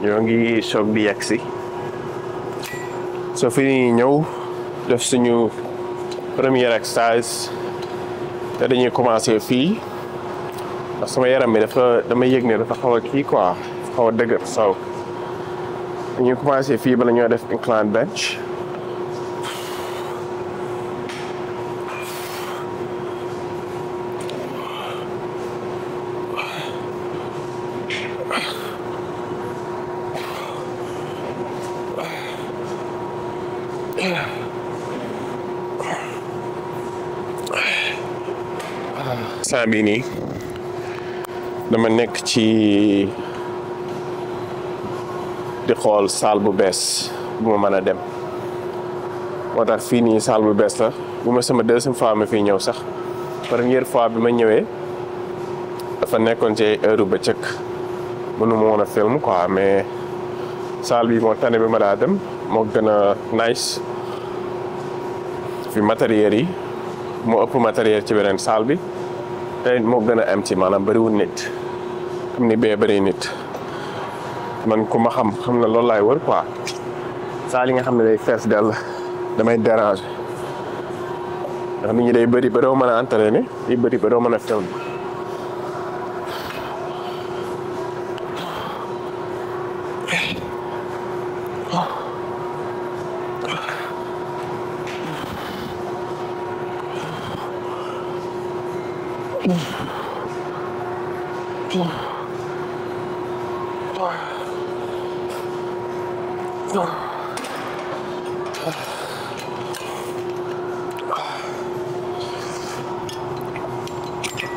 ñoo ngi soog di yegg si soo fi ñëw def suñu première exercice te dañuy commencer fii ndax sama yaram bi dama yëg ne dafa xaw a kii quoi dafa xaw a dëgër so dañuy commencer fii bala ñoo def incline bench saa bii nii dama nekk ci di xool salle bu bees bu ma mën a dem moo tax fii nii salle bu bees la bu ma sama deuxième fois ma fii ñëw sax première fois bi ma ñëwee dafa nekkoon ci heure bëccëg mënu ma woon a film quoi mais salle bi moo tane bi ma daa dem moo gën a nice fi matériel yi moo ëpp matériel ci beneen salle bi te moo gën a am ci maanaam bëriwul nit comme ni bee bëri nit man ku ma xam na loolu laay wër quoi salle yi nga xam ne day fees dell damay déranger ndax nit ñi day bëri ba doo mën a entraîner day bëri ba doo mën a film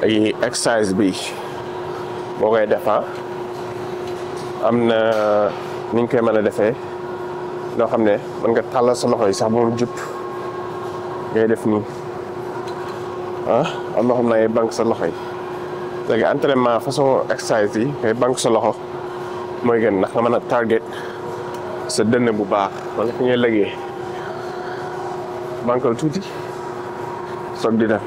léegi exercice bi boo koy defaa am na ni ñu koy mën a defee loo xam ne mën nga tàllal sa loxo yi sax ba mu jub ngay def nii am loo xam ne ay banque sa loxo yi léegi entraînement façon exercice yi ngay banque sa loxo mooy gën ndax nga mën a target sa dënn bu baax wala fi ngay lëgee banque tuuti soog di dem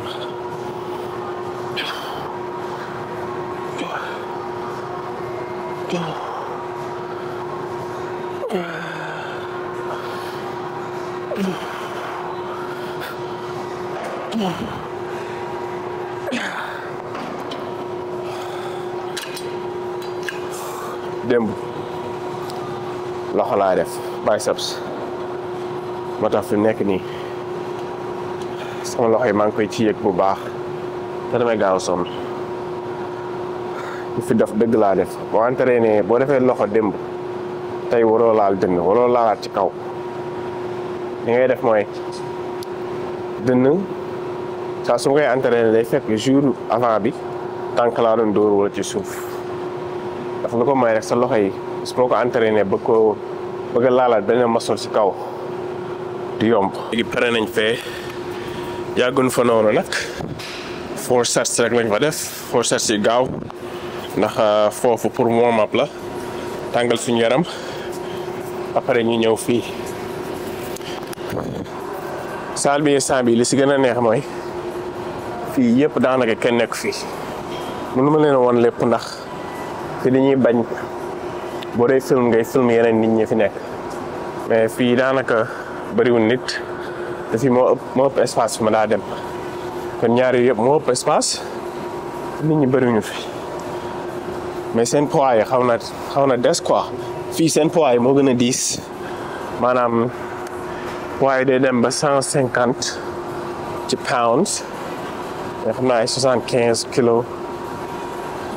démb loxo laa def biceps moo tax fi nekk nii sama loxo yi maa ngi koy ci yëg bu baax te damay gaaw a sonn fi def dëgg laa def boo entraîné boo defee loxo démb tey waroo laal dënn waroo laalaat ci kaw li ngay def mooy dënn saa su ma koy entraîné day fekk jour avant bi tànk laa doon dóor wala ci suuf dafa lu ko may rek sa loxo yi su ma ko entraîné bëgg a laalaat beneen muscle ci kaw di yomb. léegi pare nañ fee yàggun fa noonu nag 4 sets rek lañ fa def 4 sets yi gaaw ndax foofu pour warm up la tàngal suñu yaram après ñu ñëw fii salle bi instant bi li si gën a neex mooy fii yëpp daanaka kenn nekk fii mënu ma leen a woon lépp ndax fi dañuy bañ boo dee film ngay film yeneen nit ñi fi nekk mais fii daanaka bëriwul nit te fii moo ëpp espace fi ma daa dem kon ñaari yëpp moo ëpp espace nit ñi bëriwuñu fi mais seen poids yi xaw na des quoi fii seen poids yi moo gën a diis maanaam poids yi day dem ba 150 ci pounds mais xam naa ay 75 kilos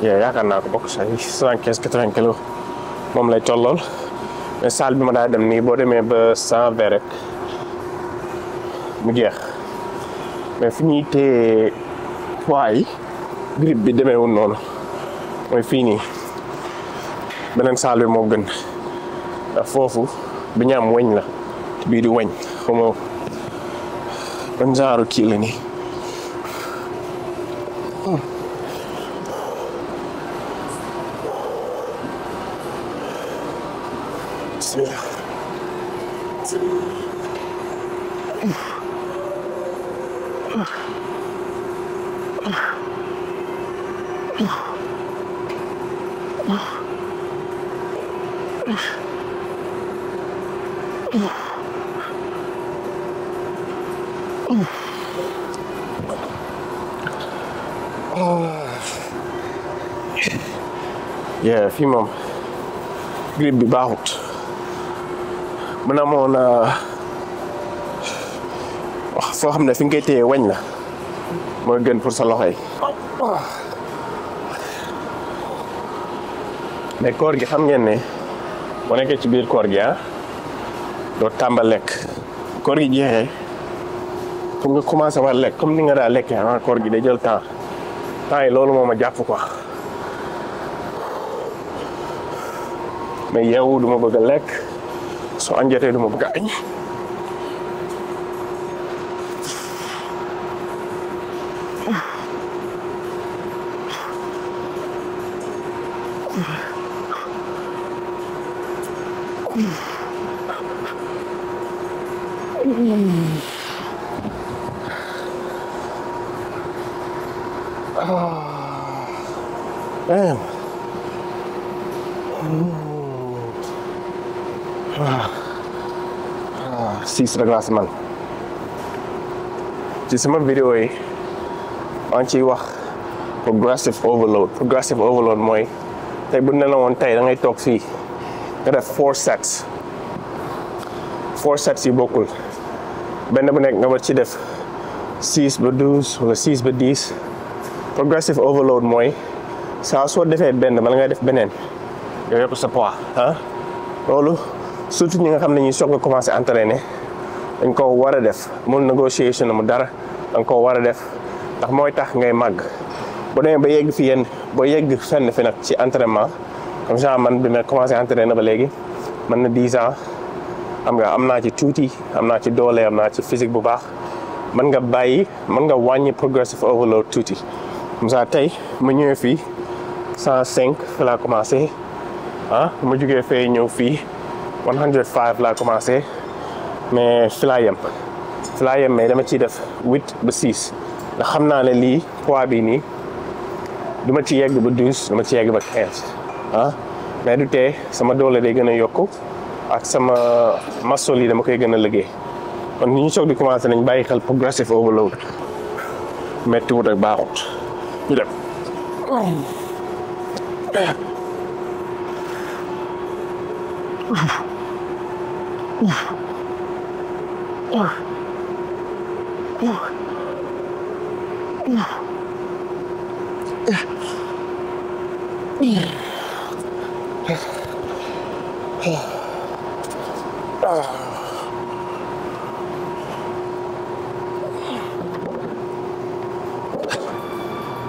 yaakaar naa ko bokk sax 75-80 kilos moom lay tollool mais salle bi ma daa dem nii boo demee ba 120 rek mu jeex mais fi ñuy téye poids yi grip bi demeewul noonu mooy fii nii beneen salle bi moo gën ndax foofu bi ñu am weñ la bii di weñ xaw ma ban genre kii la nii yeah fii moom grip bi baaxut mën na moon wax foo xam ne fi nga koy téye wañ la mooy gën pour sa loxo yi mais koor gi xam ngeen ne boo nekkee ci biir koor gi doo tàmbal lekk koor gi jeexee pour nga commencé war lekk comme ni nga daa lekkee koor gi day jël temps yi loolu moo ma jàpp quoi mais yow du ma bëgg a lekk soo añ jotee du ma bëgg a añ damn. Siis rek laa si man ci sama vidéo yi maa ngi ciy wax progressive overload mooy tey bu ne la woon tey da ngay toog fii nga def 4 sets yi bokkul benn bu nekk nga war ci def 6 ba 12 wala 6 ba 10 progressive overload mooy saa soo defee benn bala ngay def beneen nga yokk sa poids loolu surtout ñi nga xam ne ñuy soog a commencé entraîner dañ ko war a def mun négociation mu dara danga ko war a def ndax mooy tax ngay màgg boo demee ba yegg fi yenn boo yegg fenn fi nag ci entraînement comme genre man bi ma commencé entraîner ba léegi man na 10 ans xam nga am naa ci tuuti am naa ci doole am naa ci physique bu baax mën nga wàññi progressive overload tuuti comme ça tey ma ñëwee fii 105 fi laa commencé ma jógee fee ñëw fii 105 laa commencé mais fi laa yem mais dama ciy def 8 ba 6 ndax xam naa ne lii poids bi nii du ma ci yegg ba 12 du ma ci yegg ba 15 mais du tee sama doole day gën a yokku ak sama muscle yi dama koy gën a liggéey kon ni ñu soog di commencé nañ bàyyi xel progressive overload metti wut ak baaxut ñu dem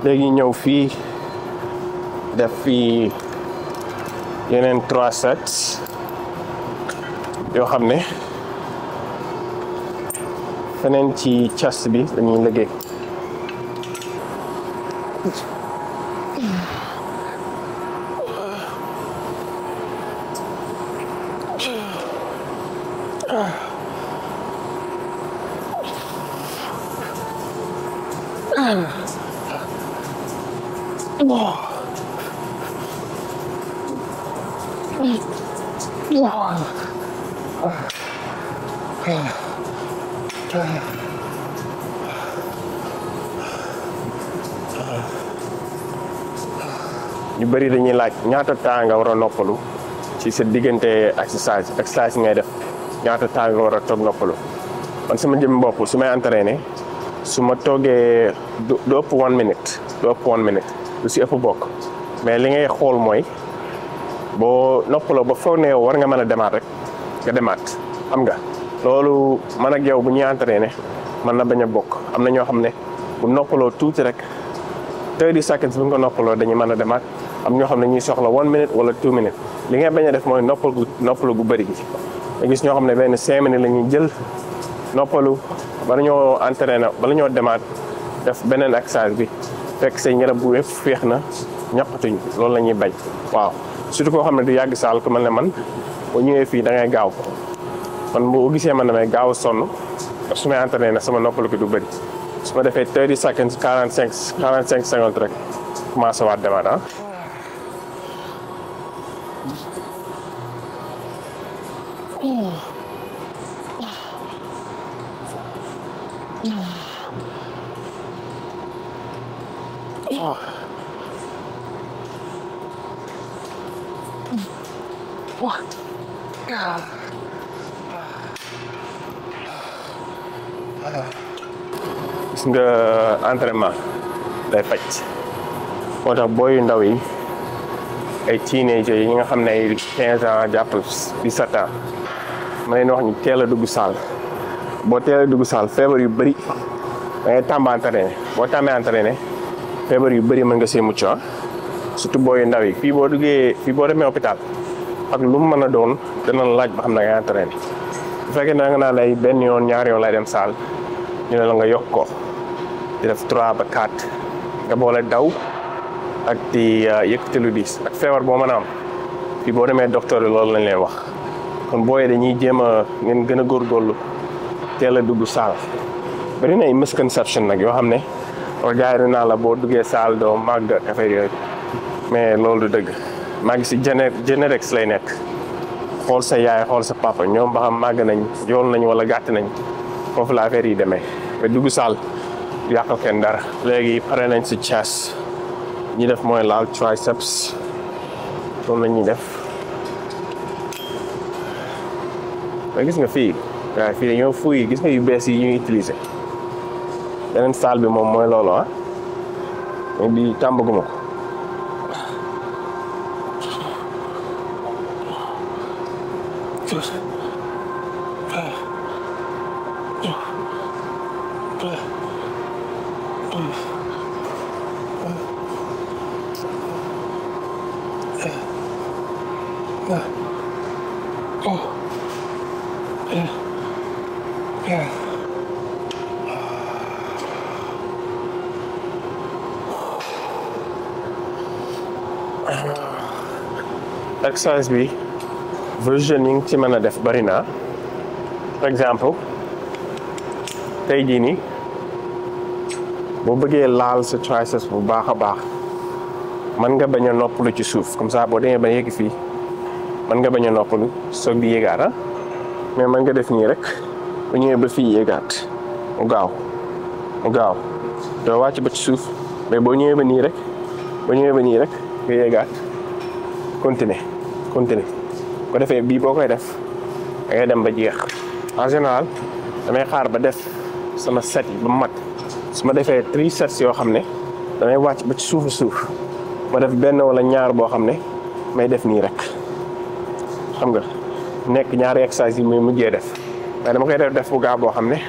léegi ñëw fii def fii yeneen 3 sets yoo xam ne feneen ci chest bi dañuy liggéey ñu bëri dañuy laaj ñaata temps nga war a noppalu ci sa diggante exercice ngay def ñaata temps nga war a toog noppalu man sama jëm bopp su may entraîné su ma toogee du ëpp 1 minute du si ëpp bokk mais li ngay xool mooy boo noppaloo ba foog ne war nga mën a demaat rek nga demaat xam nga loolu man ak yow bu ñuy entraîné mën na bañ a bokk am na ñoo xam ne bu noppaloo tuuti rek 30 seconds bu nga noppaloo dañuy mën a demaat am ñoo xam ne ñuy soxla 1 minute wala 2 minutes li ngay bañ a def mooy noppalu gu bëri gi nga gis ñoo xam ne benn 5 minutes la ñuy jël noppalu bala ñoo entraîné bala ñoo demaat def beneen exercice bi fekk say yaram bu wépp féex na ñaqatuñ loolu la ñuy bañ waaw surtout koo xam ne du yàgg saal ku mel ne man boo ñëwee fii da ngay gaaw man boo gisee man damay gaaw a sonn su may entraîné sama noppalu ko du bëri su ma defee 30 seconds 45 secondes rek commencé waat demaat gis nga entraînement day faj moo tax booy yu ndaw yi ay teenager yi nga xam ne ay 15 ans jàpp 17 ans ma leen wax ñu teel a dugg saal boo teel a dugg saal feebar yu bëri da ngay tàmm entraîné boo tàmmee entraîné feebar yu bëri mën nga see mucc surtout booy yu ndaw yi fii boo demee hôpital ak lu mu mën a doon dana la laaj ba xam ne ngay entraîné bu fekkee ne nga naan lay benn yoon ñaari yoon lay dem saal ñu ne la nga yokk ko di def 3 ba 4 nga boole daw ak di yëkkati lu diis ak feebar boo mën a am fii boo demee docteur yi loolu lañ leen wax kon booyee dañuy jéem a ngeen gën a góorgóorlu teel a dugg saal bari na ay misconception nag yoo xam ne wax gars yi naa la boo duggee saal doo màgg ak affaire yooyu mais loolu du dëgg maa ngi si genetics lay nekk xool sa yaay xool sa papa ñoom ba xam màgg nañ jool nañ wala gàtt nañ foofu la affaire yi demee mais dugg saal du yàqal kenn dara léegi pare nañ si chest ñi def mooy laal triceps loolu la ñuy def mais gis nga fii waaw fii dañoo fuy gis nga yu bees yi ñuy utiliser beneen salle bi moom mooy loolu mais bi tàmbaguma ko exercice bi version yi nga ci mën a def bari na par exemple tey jii nii boo bëggee laal sa triceps bu baax a baax mën nga bañ a noppalu ci suuf comme ça boo demee ba yegg fii mën nga bañ a noppalu soog di yéegaat mais mën nga def nii rek bu ñëwee ba fii yéegaat mu gaaw doo wàcc ba ci suuf mais boo ñëwee ba nii rek nga yéegaat continuer ko defee bii boo koy def da ngay dem ba jeex en général damay xaar ba def sama set yi ba mat su ma defee 3 sets yoo xam ne damay wàcc ba ci suuf ma def benn wala ñaar boo xam ne may def nii rek xam nga nekk ñaari exercice yi muy mujjee def mais dama koy def bu gaaw boo xam ne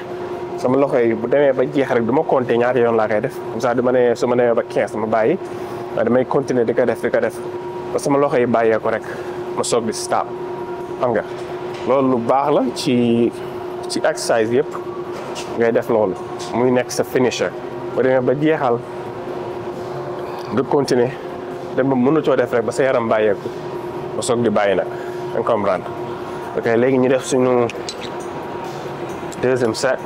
sama loxo yi bu demee ba jeex rek du ma compter ñaari yoon laa koy def comme ça du ma ne su ma demee ba 15 ma bàyyi waaye damay continuer di ko def ba sama loxo yi bàyyee ko rek ma soog di stop xam nga loolu lu baax la ci exercice yëpp ngay def loolu muy nekk sa finisher ba demee ba jeexal nga continuer dem ba mënutoo def rek ba sa yaram bàyyeeku ma soog di bàyyi nag nga comprendre ok léegi ñu def suñu deuxième set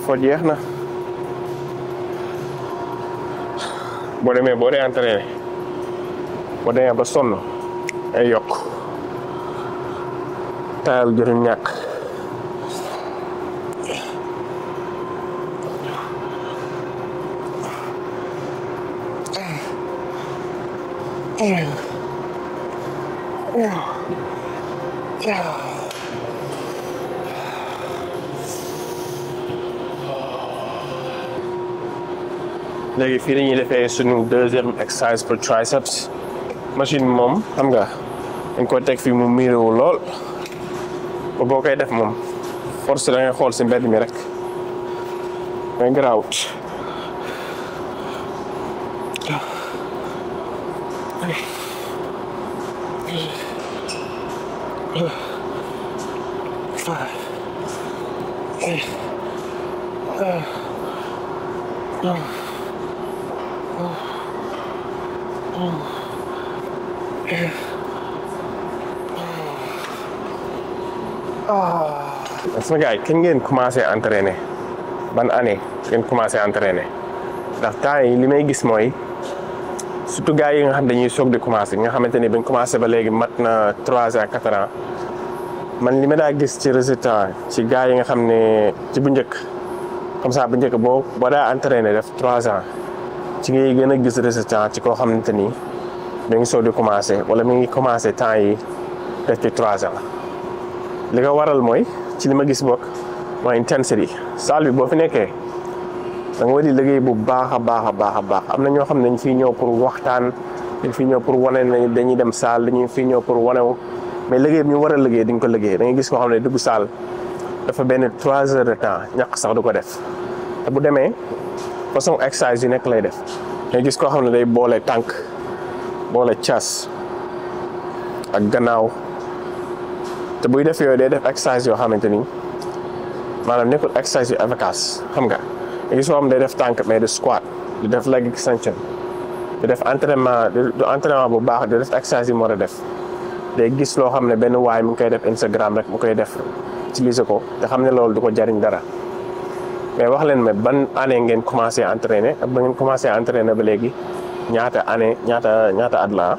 foo jeex na boo demee boo dee entraîné boo demee ba sonn ay yokk tayal jëriñ ñàkk léegi fii la ñuy defee suñu deuxième exercice pour triceps machine bi moom xam nga dañ ko teg fii mu miirewu lool ba boo koy def moom force da ngay xool si mbedd mi rek ngay garaawut sama gars yi kañ ngeen commencé entraîner ban année ngeen commencé entraîner ndax temps yi li may gis mooy surtout gars yi nga xam dañuy soog di commencé nga xamante ni bañ commencé ba léegi mat na 3 ans 4 ans man li ma daa gis ci résultat ci gars yi nga xam ne ci bu njëkk comme ça bu njëkk boo daa entraîner def 3 ans ci ngay gën a gis résultat ci koo xamante ni da ngi soog di commencé wala mi ngi commencé temps yi def ci 3 ans li ko waral mooy ci li ma gis bokk mooy intensity salle bi boo fi nekkee da nga war di liggéey bu baax a baax a baax a baax am na ñoo xam ne dañ fiy ñëw pour waxtaan dañ fiy ñëw pour wane ne dañuy dem salle dañuy fiy ñëw pour wanewu mais liggéey bi ñu war a liggéey dañ ko liggéey da ngay gis koo xam ne dugg salle dafa benn 3 heures de temps ñàkk sax du ko def te bu demee façon exercice yu nekk lay def da ngay gis koo xam ne day boole tànk boole cas ak gannaaw te buy def yooyu day def exercice yoo xamante ni maanaam nekkul exercice yu efficace xam nga gis soo xam day def tànk mais du squat di def leg extension di def entraînement bu baax di def exercice yi mu war a def day gis loo xam ne benn waay mu ngi koy def Instagram rek mu koy def utiliser ko te xam ne loolu du ko jariñ dara mais wax leen ma ban année ngeen commencé entraîner ak ba ngeen commencé entraîner ba léegi ñaata année ñaata at la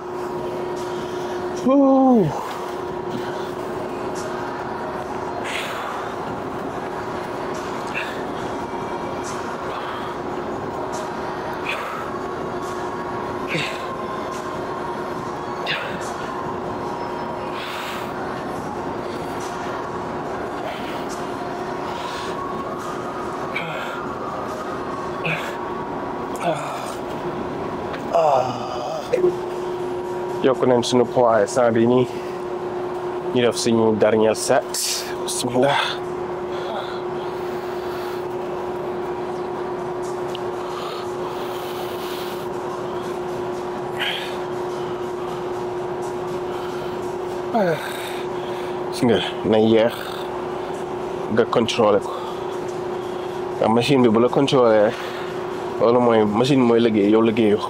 yokk nañ suñu poids instant bi nii ñu def suñu dernier set bismillah si nga na yeex nga contrôlé ko ndax machine bi bu la contrôlé loolu mooy machine mooy liggéey yow liggéeyoo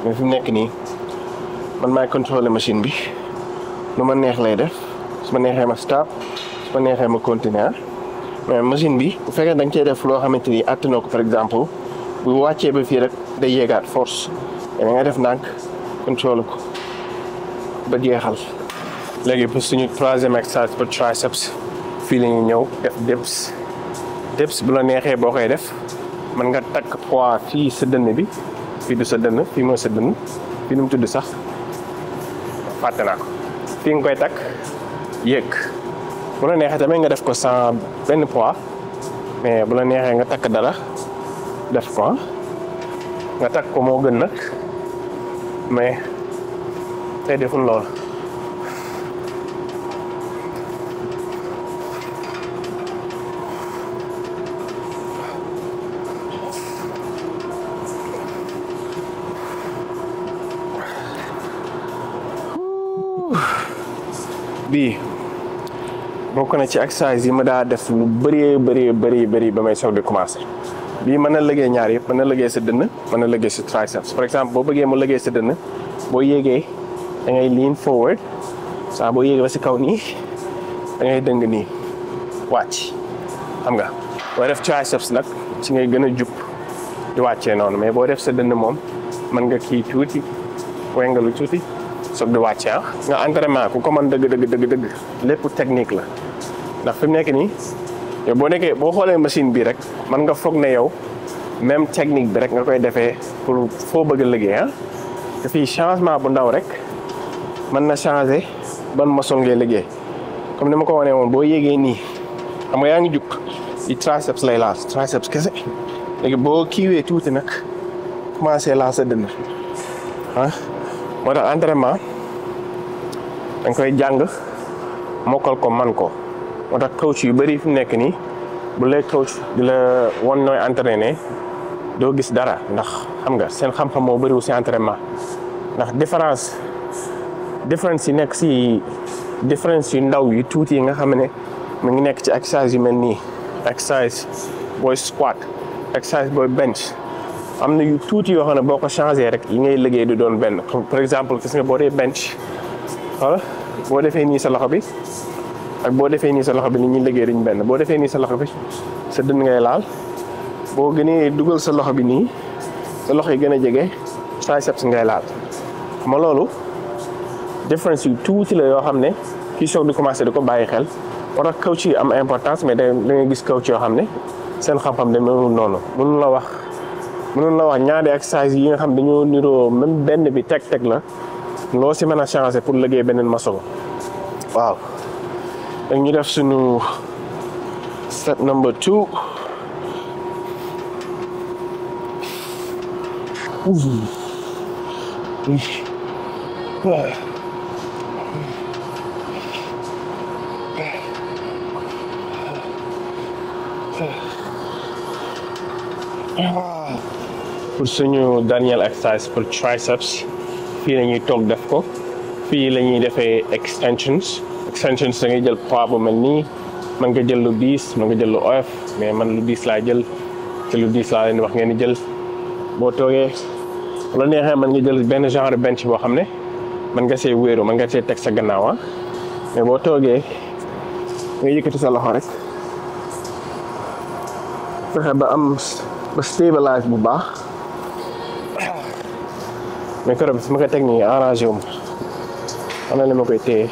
mais fi mu nekk nii man maay contrôler machine bi lu ma neex lay def su ma neexee ma stop su ma neexee ma continuer mais machine bi bu fekkee da nga cee def loo xamante ni attanoo ko par exemple bu wàccee ba fii rek day yéegaat force da nga def ndànk contrôler ko ba jeexal. léegi pour suñu troisième exercice pour triceps fii la ñuy ñëw def dips bu la neexee boo koy def mën nga takk poids fii sa dënn bi fii du sa dënn fii mooy sa dënn fii nu mu tudd sax fàtte naa ko fii nga koy takk yéeg bu la neexee tamit nga def ko sans benn poids mais bu la neexee nga takk dara def ko nga takk ko moo gën nag mais tey deful lool. bii bokk na ci exercice yi ma daa def lu bëri ba may soog di commencé bii mën na liggéey ñaar yëpp mën na liggéey sa dënn mën na liggéey sa triceps par exemple boo bëggee mu liggéey sa dënn boo yéegee da ngay lean forward saa boo yéegee ba si kaw nii da ngay dëng nii wàcc xam nga boo def triceps nag ci ngay gën a jub di wàccee noonu mais boo def sa dënn moom mën nga kii tuuti wengalu tuuti soog di wàcce nga entraînement ku ko mën dëgg lépp technique la ndax fi mu nekk nii yow boo xoolee machine bi rek mën nga foog ne yow même technique bi rek nga koy defee pour foo bëgg a liggéey te fii changement bu ndaw rek mën na changer ban muscle ngay liggéey comme ni ma ko wanee woon boo yéegee nii xam nga yaa ngi jug di triceps lay laal triceps kese léegi boo kiiwee tuuti nag commencé laal sa dënn moo tax entraînement danga koy jàng mokkal ko man ko moo tax coach yu bëri fi mu nekk nii bu lay coach di la won nooy entraîner doo gis dara ndax xam nga seen xam-xam moo bëriwul si entraînement ndax différence yi nekk si différence yu ndaw yu tuuti yi nga xam ne mu ngi nekk ci exercice yu mel nii exercice booy squat exercice booy bench am na yu tuuti yoo xam ne boo ko changé rek yi ngay liggéey du doon benn par exemple gis nga boo dee bench wala boo defee nii sa loxo bi ak boo defee nii sa loxo bi ni ñuy liggéey duñ benn boo defee nii sa loxo bi sa dënn ngay laal boo gënee dugal sa loxo bi nii sa loxo yi gën a jege triceps ngay laal ma loolu différence yu tuuti la yoo xam ne kii soog di commencé di ko bàyyi xel moo tax coach yi am importance mais da ngay gis coach yoo xam ne seen xam-xam demeewul noonu mënul la wax ñaari exercice yi nga xam dañoo niroo même benn bi teg la loo si mën a changer pour liggéey beneen maçon waaw da ñu def suñu set number 2 pour suñu dernier exercice pour triceps fii la ñuy toog def ko fii la ñuy defee extensions da ngay jël poids bu mel nii mën nga jël lu diis mën nga jël lu oyof mais man lu diis laa jël te lu diis laa leen wax ngeen di jël boo toogee la neexee mën nga jël benn genre bench boo xam ne mën nga see wéeru mën nga see teg sa gannaaw mais boo toogee nga yëkkati sa loxo rek fexe ba stabilise bu baax mais keroog bi fi ma koy teg nii arrangé wu ma xam na li ma koy téye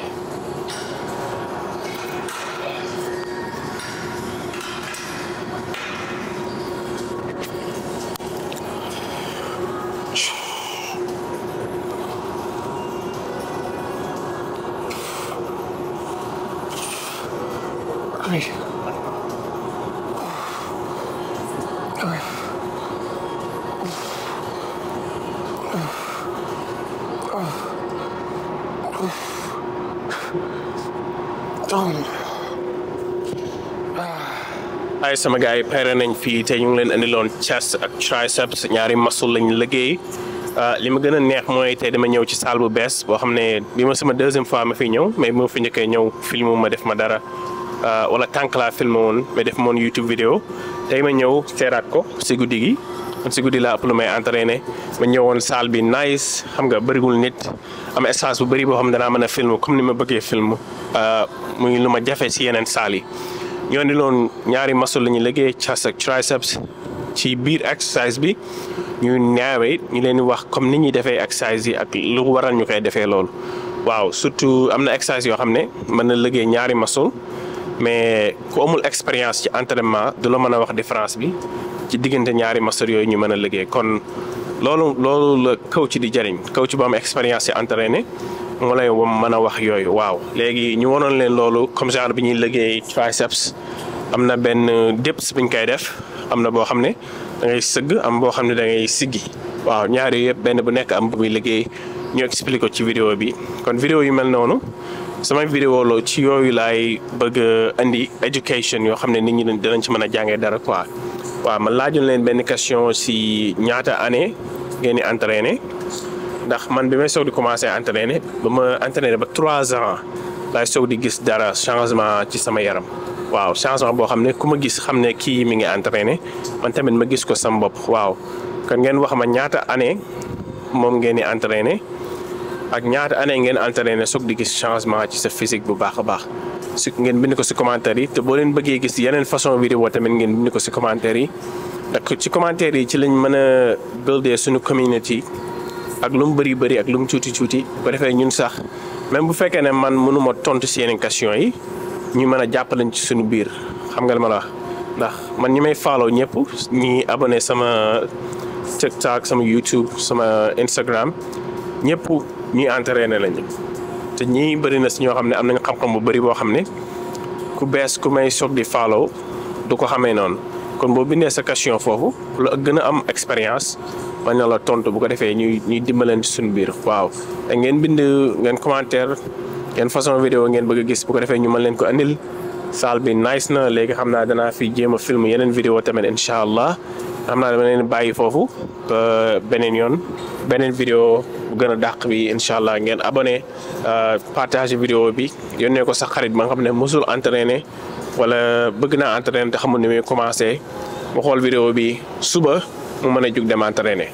ay sama gars yi pare nañ fii te ñu ngi leen indiloon chest ak triceps ñaari muscle lañ liggéey li ma gën a neex mooy tey dama ñëw ci salle bu bees boo xam ne bi ma sama deuxième fois ma fi ñëw mais moo fi njëkkee ñëw filmu ma def ma dara wala tànk laa filmé woon mais def moon YouTube vidéo tey ma ñëw seeraat ko si guddi gi man si guddi laa ëpp lu may entraîné ma ñëwoon salle bi nice xam nga bëriwul nit am espace bu bëri boo xam ne danaa mën a film comme ni ma bëggee film muy lu ma jafe si yeneen salle yi ñoo di loon ñaari muscle la ñuy liggéey chest ak triceps ci biir exercice bi ñu ñaawee ñu leen di wax comme ni ñuy defee exercice yi ak lu waral ñu koy defee loolu waaw surtout am na exercice yoo xam ne mën na liggéey ñaari muscle mais ku amul expérience ci entraînement du la mën a wax différence bi ci diggante ñaari muscle yooyu ñu mën a liggéey kon loolu la coach di jëriñ coach bu am expérience ci entraîné moo lay mën a wax yooyu waaw léegi ñu wonoon leen loolu comme genre bi ñuy liggéey triceps am na benn dips bi ñu koy def am na boo xam ne da ngay sëgg am boo xam ne da ngay siggi waaw ñaari yëpp benn bu nekk am bu muy liggéey ñu expliqué ko ci vidéo bi kon vidéo yu mel noonu samay vidéo la ci yooyu laay bëgg indi education yoo xam ne nit ñi dinañ ci mën a jàngee dara quoi waaw ma laajoon leen benn question si ñaata année ngeen di entraîné ndax man bi may soog di commencé entraîné ba ma entraîné ba 3 ans laay soog di gis dara changement ci sama yaram waaw changement boo xam ne ku ma gis xam ne kii mi ngi entraîné man tamit ma gis ko sama bopp waaw kon ngeen wax ma ñaata année moom ngeen di entraîné ak ñaata année ngeen entraîné soog di gis changement ci sa physique bu baax a baax su ngeen bind ko si commentaire yi te boo leen bëggee gis yeneen façon vidéo tamit ngeen bind ko si commentaire yi ndax ci commentaire yi ci lañ mën a builder suñu community ak lu mu bëri ak lu mu tuuti bu ko defee ñun sax même bu fekkee ne man mënuma tontu si yeneen question yi ñu mën a jàppalañ ci suñu biir xam nga li ma la wax ndax man ñi may follow ñëpp ñi abonné sama TikTok sama YouTube sama Instagram ñëpp ñuy entraîné lañu te ñii bëri na si ñoo xam ne am nañ xam-xam bu bëri boo xam ne ku bees ku may soog di follow du ko xamee noonu kon boo bindee sa question foofu lu gën a am expérience man na la tontu bu ko defee ñuy dimbalante suñu biir waaw te ngeen bind ngeen commentaire ngeen façon vidéo ngeen bëgg a gis bu ko defee ñu mën leen ko andil salle bi nice na léegi xam naa danaa fi jéem a film yeneen vidéo tamit incha allah xam naa dama leen bàyyi foofu ba beneen yoon beneen vidéo bu gën a dàq bi incha allah ngeen abonné partage vidéo bi yónnee ko sa xarit ba nga xam ne mosul entraîné wala bëgg naa entraîné te xamul ni muy commencé mu xool vidéo bi suba mu mën a jug dem entraîné.